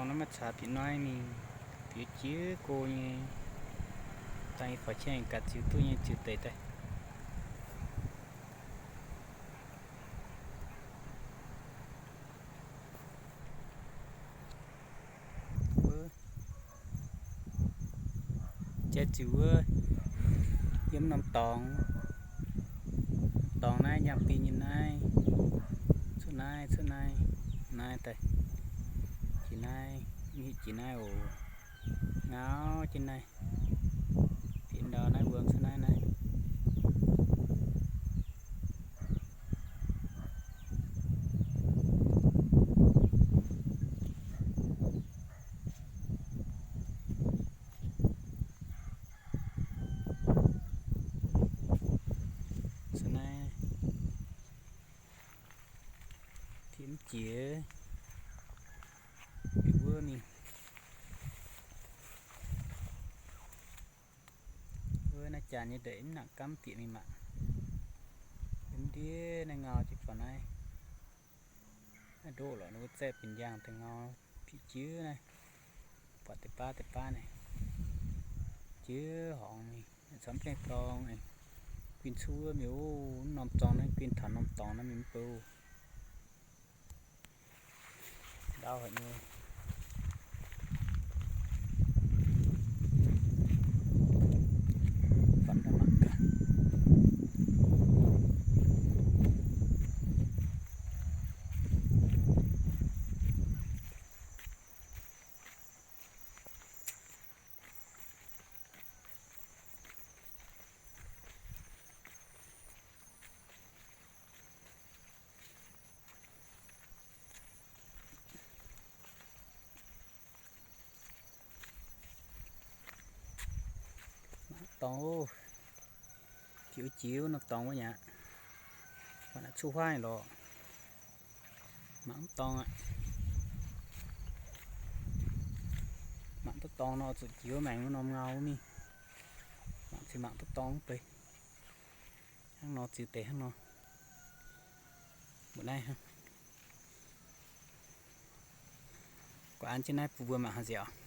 Naaiv maaih caax bieqc naaiv mingh, bieqc jiex go nyei, dangh yie faaux qaqv gaax ziux duqv nyei ziux deix daaih. Wuov, jai ziux wuov, yiem norm dorngx, dorngx naaiv njang-bieqc nyei naaiv, cuotv naaiv, cuotv naaiv, naaiv daaih, jiex naaiv, mv hiuv jiex naaiv oc. Ngau jienv naaiv, bieqc ndau naaiv wuom cuotv naaiv naaiv. Cuotv naaiv, tiev mv jiex, bieqc wuov mingh. Wuov naaiv jaax nyei ndeic mv nangc gamv bieqc mingh mangc. Yiem ndiev naaiv ngau jienv faaux naaiv. Naaiv ndoqv lorqc, ninh mbuo zaeqv binc njang deix ngau bieqc jiex naaiv. Buatc deix baav deix baav naaiv, jiex horngx mingh, camv gaengh dorng, guin cuotv mingh oc. Norm dorngx naaiv, guin taux norm dorngx naaiv mingh mv beu. Ndau haic nyei. Fanh daaih mangc gaax. Mangc dorngx oc. Jiux jiux norm dorngx wuov nyei aqv. Mangc naaiv cuotv huaav lorqc. Mangc mv dorngx aqv. Mangc duqv dorngx nor zuqc jiex maengx wuov norm ngau wuov mingh. Mangc ziux mangc duqv dorngx mv bei. Hnangv nor ziux deix hnangv nor. Mbuo naaiv hnangv. Gu'an jienv naaiv bun mbuo mangc haaix nziaauc.